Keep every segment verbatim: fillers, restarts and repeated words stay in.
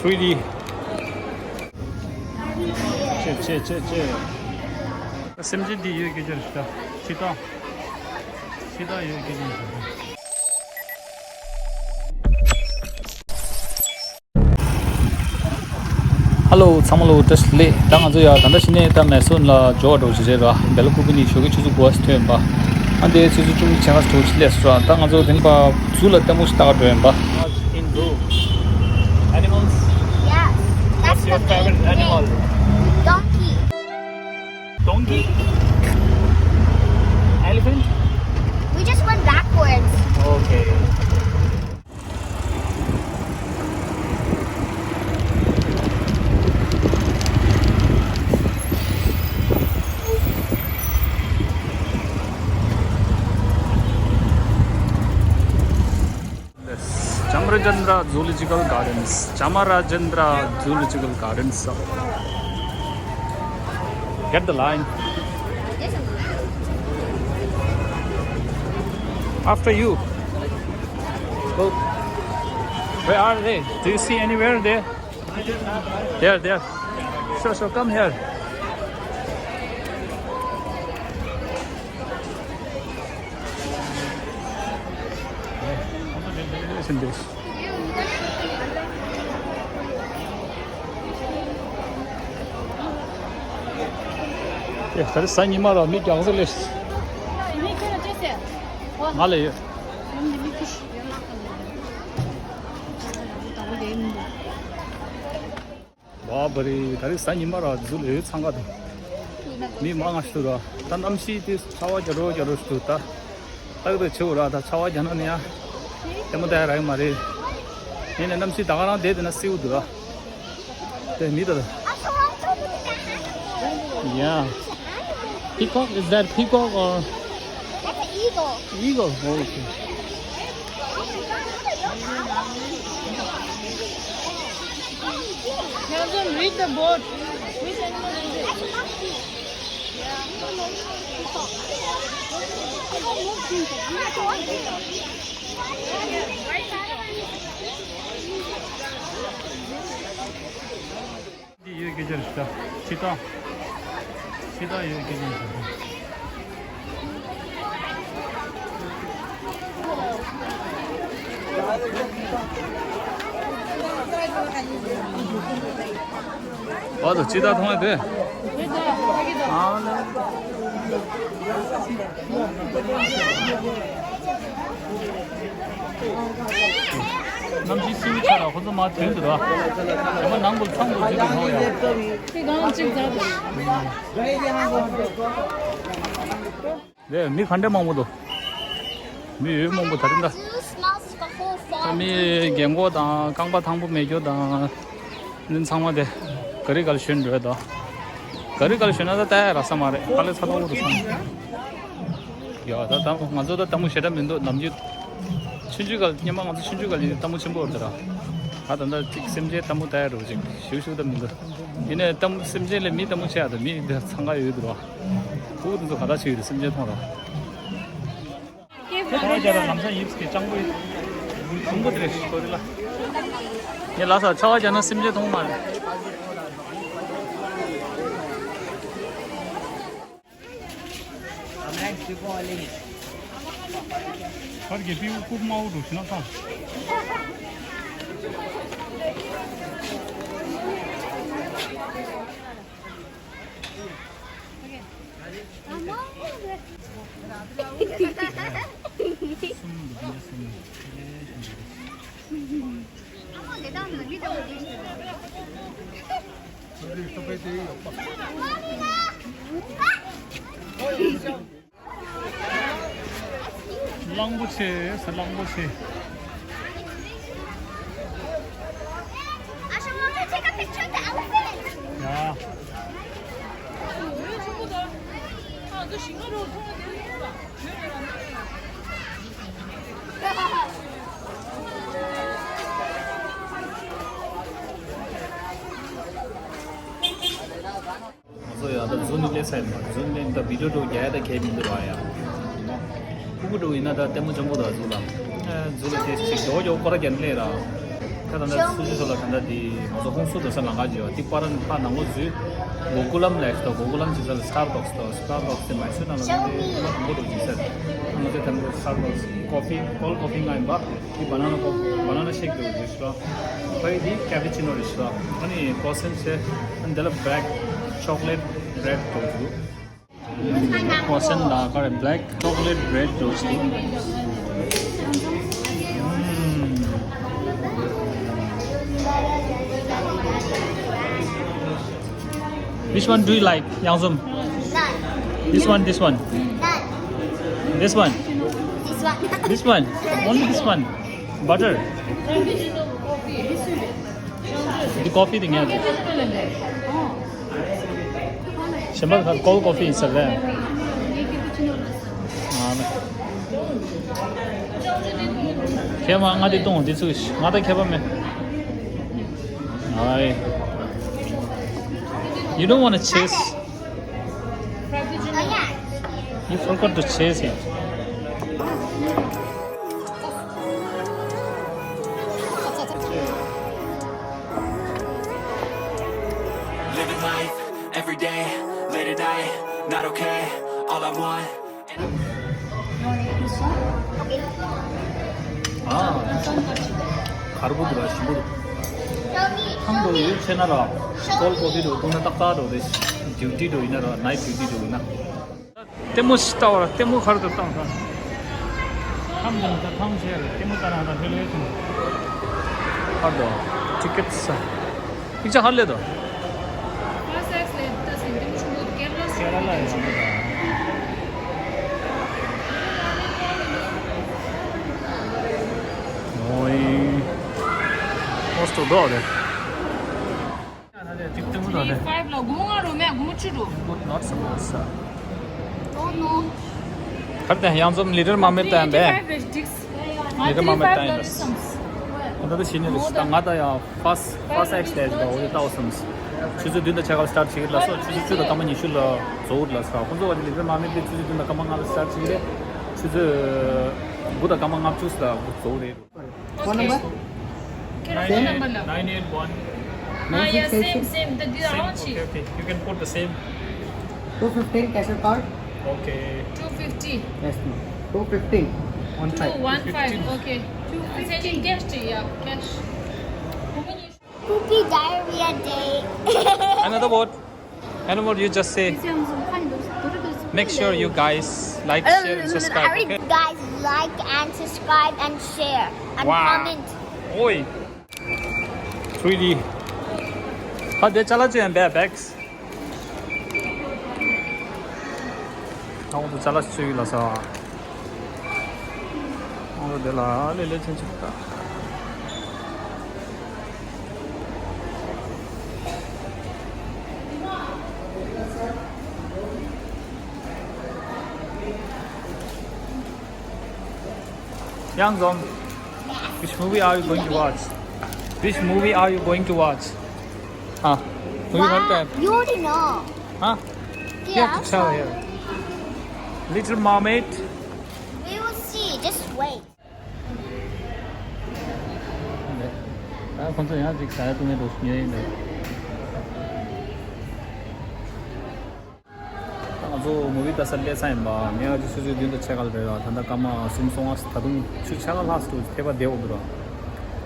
ཕྲུ་གུ་ཆེ་ཆེ་ཆེ་ཆེ། སེམས་ཅན་འདི་ཡོད་སྐད་ཆ་རེད་ཤག་ད། ཕྱི་ཐག་ཕྱི་ཐག་ཡོད་སྐད་ཆ་རེད་ཤག་ད། ཧ་ལོ། ཚང་མ་ལོ་བཀྲ་ཤིས་བདེ་ལེགས། ད་ང་ཚོ་ཡ་ད་ལྟ་ཕྱི་ནས་ད་མེ་སོན་ལ་འབྱོར་བ་འགྲོ་བཞིན་རེད་ར། བེ་ལ་ཀུ་པི་ནི་ཞོགས་ཀྱི་ཆུ་ཚོད་དགུ་པ་ཞིག་ཐོན་པ། ཨ་འདི་ཆུ་ཚོད་བཅུ་གཅིག་ཕྱེད་ཀ་ཞིག་འགྲོ་ཆེད་སླེབས་སོང་ར། ད་ང་ཚོ་དེ་ནས་ཕར་ཛུ་ལ་ལྟད་མོ་ཞིག་ལྟ་ག་འགྲོ་ཡིན་པ། In zoo, animals. Yes, that's your favorite animal? Donkey. Donkey? Elephant? We just went backwards. Okay. Chamarajendra Zoological Gardens. Chamarajendra Zoological Gardens. Get the line. After you. Go. Where are they? Do you see anywhere there? There, there. Sure, sure. Come here. Listen this. ཡ། ད་རེས་གཟའ་ཉི་མ་ར། མི་རྒྱགས་ཟེར་ལས། ང་ལ་ཡོད། བ་བ་རེད། ད་རེས་གཟའ་ཉི་མ་ར། ཛུ་ལ་ཡོད་ཚང་ཀ་དང་། མི་མང་ང་ཞིག་འདུག་ར། ད་གནམ་གཤིས་དེ་ཆར་པ་རྒྱག་རོགས་རྒྱག་རོགས་ཞིག་འདུག་ད་ཏག་ཏག་བྱེད་འོ་ར། ད་ཆར་པ་རྒྱག་ན་ནི་ཡ་ལྟད་མོ་ལྟ་ཡ་རག་གི་མ་རེད། ཡིན་ནའི་གནམ་གཤིས་ད་ག་རང་བསྡད་དེ་ན་བསིལ་པོ་འདུག་ར། དེ་མི་ད། Yeah. Peacock, is that peacock or? That's an eagle. Eagle? Oh, okay. Tell them, read the board. Which animal is it? That's a monkey. འདི་ཡོད་སྐད་ཆ་རེད་ཤག་ད། ཕྱི་ཐག་ཕྱི་ཐག་ཡོད་སྐད་ཆ་རེད་ཤག་ད། བ་དང་ཕྱི་ཐག་མཐོང་ཡ་དེ། ཨ་ལེ། གནམ་གཤིས་བསིལ་པོ་ཆགས་ལ་ཁོ་ཚོ་མར་ཐོན་འདུག་ར། དེ་མ་ནང་དུ་ཚང་དུ་འཛུལ་འདུག་ཧོ་ཡ། དེ་གང་གཅིག་མཛད་འདུག་ལས་མི་ག་འདྲ་མང་པོ་འདུག་མི་ཡོད་མང་པོ་ད་རིང་ད། ད་མི་རྒན་གོག་དང་རྐང་པ་ཐང་པོ་མེད་རྒྱུ་དང་། ནི་ཚང་མ་དེ་ག་རི་ག་ལ་ཞོན་འགྲོ་ཡ་དོ། ག་རི་ག་ལ་ཞོན་ན་ད་ལྟ་ཡ་རག་ས་མ་རེད། ཁ་ལས་ཚ་ཏོག་ཏོ་སོང་། ཡ་ད་ལྟ་ང་ཚོ་ད་ལྟད་མོ་ཞེ་དྲག་མི་འདུག་ནམ་རྒྱུན་ཆུང་ཆུང་ག་ལ་སྔོན་མ་ང་ཚོ་ཆུང་ཆུང་ག་ལ་ལྟད་མོ་ཆེན་པོ་རེད་ད་ར། ད་ད་ལྟ་ཅིག་སེམས་ཅན་ལྟད་མོ་ལྟ་ཡ་རོ་ཅིག་ཞུ་ཞུ་ད་མི་འདུག་ཡིན་ནའི་ལྟད་མོ་སེམས་ཅན་ལས་མི་ལྟད་མོ་ཆེ་ཡ་ད་མི་འདི་འཚང་ཁ་ཡོད་འདུག་ར། ཕྲུ་གུ་འདི་ཚོ་ག་ད་ཆེ་ཡོད་རེད་སེམས་ཅན་མཐོང་ར། ཁ་བ་རྒྱག་ན་ལམ་སང་ཡིབ་སི་གི་སྤྱང་པོ་ཡིན། དང་པོ་དེ་རེད་ཤི་ཏོ་རི་ལ། ངས་ལ་ས་ཁ་བ་རྒྱག་ན་སེམས་ཅན་མཐོང་མ་རེད། ཁར་གྱི་པིའུ་ཀུག་མའུ་འགྲོ་ཤི་ན་ཁ། གླང་པོ་ཆེ། ས་གླང་པོ་ཆེ། I should want to take a picture of the elephant. ཡ། ང་ཚོ་ཡང་ད་ཛུ་ནི་སླེབས་ཚར་ཡིན་པ། ཛུ་ནི་སླེབས་ད་བི་ཌིའོ་འགྲོ་རྒྱག་ཡ་ད་གལ་མི་འདུག་ར་ཡ། ཕྲུ་གུ་འགྲོ་ཡིན་ན་ད་ལྟད་མོ་འཇམ་པོ་ད་ཛུ་ལ། ཛུ་ལ་དེ་ཅིག་མགྱོགས་མགྱོགས་སྐོར་ར་རྒྱག་ནི་སླེབས་ར། ད་ལྟ་སུ་ཇི་ཚོ་ལ་ད་ལྟ་དེ་ང་ཚོ་ཧོང་སུ་འགྲོ་ས་ལམ་ཁ་ཅིག་ཡོད། དེ་པར་ཕར་ནང་ལོགས་འཛུལ། གོ་ཀུ་ལམ་ལ་ཞིག་འདུག་གོ་ཀུ་ལམ་ཅིག་ས་ལ་སི་ཊར་བྷག་སི་འདུག་སི་ཊར་བྷག་སི་དེ་མ་སུ་ནང་ལ་ལ་དེ་མ་དང་པོ་འགྲོ་ཅིག་ས། ང་ཚོ་ད་ལྟ་སི་ཊར་བྷག་སི་ཀོ་ཕི་ཀོལ་ཀོ་ཕི་ང་ཡིན་པ། དེ་བ་ན་ན་ཀོ་བ་ན་ན་ཤེག་འདུག་ཅིག་ས། ཕ་ཡི་དེ་ཀེ་པི་ཅི་ནོ་རེད་ཤག་ཨ་ནི་ཀོ་སན་ཆེ། ཨ་ནི་དེ་ལ་བྷེ་ལེག་ཆོག་ལེ་ཊི་བྷི་རེ་ཌི་འགྲོ་ཅིག་འདུག་ཀོ་སན་ལ་ཁ་རེ་བྷེ་ལེག་ཆོག་ལེ་ཊི་བྷི་རེ་ཌི་འགྲོ་ཅིག་འདུག Which one do you like, Yangzum? None. This one, this one. None. This one. This one. This one. Only this one. Butter. འདི་ཀོ་ཕི་དེ་ངས་གཞན་པ་ཁ་ཀོལ་ཀོ་ཕི་ཡིན་ས་རེད། ཨ་ནི། ཁྱེད་མ་ང་དེ་གཏོང་དེ་ཚུགས་ང་ད་ཁྱད་པར་མེད། ཨའི། You don't wanna chase. You forgot to chase it. Living life, every day, late at night, not okay. All I want. ཨ། གར་པོ་འདུག་ར་ཞིམ་པོ་འདུག་ཐང་འགྲོ་ཡོད་ཆེ་ན་ར། ཀོལ་ཀོ་ཕི་འགྲོ་འདུག་ན་ཏག་ཏག་འགྲོ་རེད། ཌིའུ་ཊི་འགྲོ་ཡིན་ན་ར་ནའིཊ་ཌིའུ་ཊི་འགྲོ་ཡིན་ན། ལྟད་མོ་ཞིག་ལྟ་བར་ལྟད་མོ་གར་དུ་བཏང་ཐང་། ཐང་དང་ད་ཐང་ཆེ་རེད་ལྟད་མོ་ལྟ་ན་ད་ཧེ་ལེ་ཐང་། གར་དུ་ཊི་ཀེ་ཊི་ས། ཡིག་ཆ་ཧ་ལས་དོ། ཁེ་ར་ལ་ཡོད། ཨོའི། ཧོ་སི་ཊེལ་དོ་རེད། ཐི་ཕའིབ་ལ་སྒོར་མོ་ལྔ་རོ་མེད་སྒོར་མོ་བཅུ་རོ། གར་དེ་ཡང་འཛོམས་ལི་ཊལ་མར་མེཌ་ལྟ་ཡིན་པས། ལི་ཊལ་མར་མེཌ་ལྟ་ཡིན་པས། ད་ལྟ་ཤི་ནི་རེད་ད་ང་ད་ཡང་ཕར་སི་ཕར་སི་ཨེག་སི་ལས་ད་འོ་དེ་ལྟ་བ་སམ། ཆུ་ཚོད་བདུན་དང་ཕྱེད་ཀ་སི་ཊར་བྱེད་ཀྱི་ལ་སོ་ཆུ་ཚོད་བཅུ་དང་སྐར་མ་ཉི་ཤུ་ལ་རྫོགས་ལ་ས་ཁོང་ཚོ་བ་དེ་ལི་ཊལ་མར་མེཌ་དེ་ཆུ་ཚོད་བདུན་དང་སྐར་མ་ལྔ་ལ་སི་ཊར་བྱེད་ཀྱི་རེད། ཆུ་ཚོད་དགུ་དང་སྐར་མ་ལྔ་བཅུ་ལ་རྫོགས་རེད། Phone number? Same? Nine eight one. Ah, yeah, same, same. The, the same. Okay, okay. You can put the same. Two fifteen cash or card? Okay. Two fifty. Yes, ma'am. Two fifteen. One five. Two one five. Okay. Two fifty. Cash, yeah, cash. Poopy diarrhea day. Another what? And what you just say? Make sure you guys like, share, and subscribe, okay? Guys, like and subscribe and share and wow. Comment. Oi. three D. ཧ་དེ་ཅ་ལག་ཅི་ཡང་བེ་བེག་སི། ཨ་འོ་དུ་ཅ་ལག་ཅི་ཡོད་ལ་ས། ཨ་འོ་དེ་ལ་ལེ་ལེ་ཆེན་ཆེ་ད། Young Zom, which movie are you going to watch? Which movie are you going to watch? Huh? Have you heard that? You already know. Huh? You have to tell her. Little Mermaid. We will see. Just wait. ད་ཁོང་ཚོ་ཡང་ཅིག་ཟ་ཡ་བཏུང་ཡ་འགྲོ་ཉེ་ཡིན་འདུག་ད་ང་ཚོ་མུ་བི་ལྟ་ས་སླེབས་ཚར་ཡིན་པ། ངས་ཨ་ཅི་ཆུ་ཚོད་བདུན་དང་ཕྱེད་ཀ་ལ་རེད་བ། ད་ལྟ་སྐར་མ་གསུམ་སོང་ང་། ད་དུང་ཆུ་ཚོད་ཕྱེད་ཀ་ལྷག་ཙམ་འཐེན་པ་བསྡད་འོང་འདུག་ར།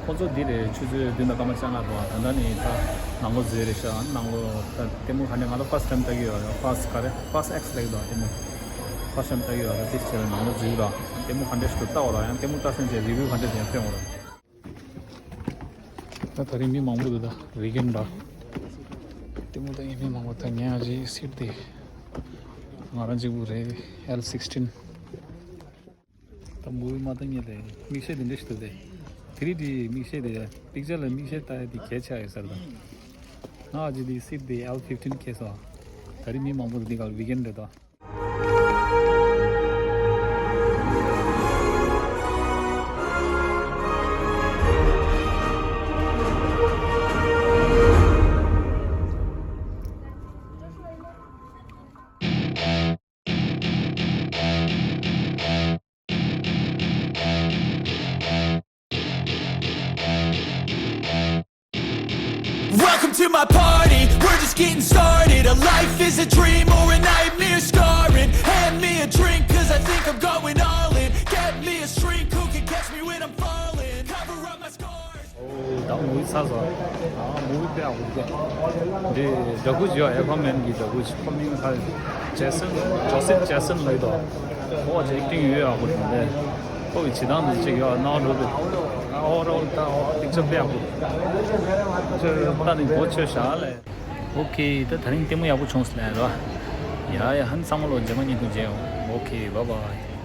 ཁོང་ཚོ་འདི་རེད། ཆུ་ཚོད་བདུན་དང་སྐར་མ་ཕྱེད་ཀ་རེད་བ། ད་ལྟ་ནི་ད་ནང་ལོགས་འཛུལ་རེད་ཤག་ནང་ལོགས་ད་ལྟད་མོ་ག་ནས་ང་ལ་ཕར་སི་ཊའིམ་ལྟ་གི་ཡོད་རེད། ཕར་སི་ག་རེ་ཕར་སི་ཨེག་སི་ལབ་ཀྱི་འདུག་ལྟད་མོ་ཕར་སི་ཊའིམ་ལྟ་གི་ཡོད་རེད། དེ་ཕྱིར་ནང་ལོགས་འཛུལ་ར། ལྟད་མོ་ག་འདྲ་ཞིག་འདུག་ལྟ་འོང་ར། ཡང་ལྟད་མོ་ལྟ་སོང་རྗེས་རི་ཝིའུ་ག་འདྲ་ཞིག་ཡང་སྟོན་འོང་ར། ད་ད་རིང་མི་མང་པོ་འདུག་ད་ཝིག་ཨེན་ཌི་ར། ལྟད་མོ་ལྟ་མཁན་མི་མང་པོ། ད་ངས་ཨ་ཅི་སིཊ་དེ་ང་རང་གཅིག་པུ་རེད། ཨེལ་སིགས་ཊིན། ད་མུ་བི་མ་ལྟ་མཁན་དེ་མིག་ཤེལ་དེ་འདྲ་ཞིག་འདུག་སྟེ། ཐི་རི་ཌི་མིག་ཤེལ་དེ་པིག་ཅར་ལ་མིག་ཤེལ་ལྟ་ཡ་དེ་གལ་ཆེ་ཡོད་ས་རེད་ད། ང་ཨ་ཅི་དེ་སིཊ་དེ་ཨེལ་ཕིཕ་ཊིན་ཁེལ་སོང་། ད་རིང་མི་མང་པོ་འདུག་འདི་ག་ལ་ཝིག་ཨེན་ཌི་རེད་ད། To my party, we're just getting started. A life is a dream or a nightmare scarring. Hand me a drink, cause I think I'm going all in. Get me a shrink who can catch me when I'm falling. Cover up my scars. ད་མུ་བི་ཚར་སོང་། ཨ་མུ་བི་དཔེ་ཡག་པོ་འདུག་འདི་ཇ་ཀུ་ཟི་ཡོད། ཨེ་ཁོ་མན་གྱི་ཇ་ཀུ་ཟི། ཁོ་མིང་ཁ་ཇེ་སན། ཇོ་སེབ་ཇེ་སན་ལབ་འདུག་ཁོ་ཨེག་ཊིང་ཡོད་ཡག་པོ་འདུག་ཁོ་གི་བྱེད་སྟངས་འདི་ཅིག་ཡོད་ནའོ་འགྲོ་འདུག་ཨོ་རོལ་ད་ཨོ་པིག་ཅར་དཔེ་ཡག་པོ་འདུག་ད་ནི་གོ་ཆོད་བཞག་ལས། ཨོ་ཁེ། ད་དེ་རིང་ལྟད་མོ་ཡག་པོ་བྱུང་སོང་ལས་ར། ཡ་ཡ། ཧན་ཚང་མ་ལོ་རྗེས་མ་ཉིན་དུ་མཇལ་ཡོང་། ཨོ་ཁེ། བཱའི་བཱའི།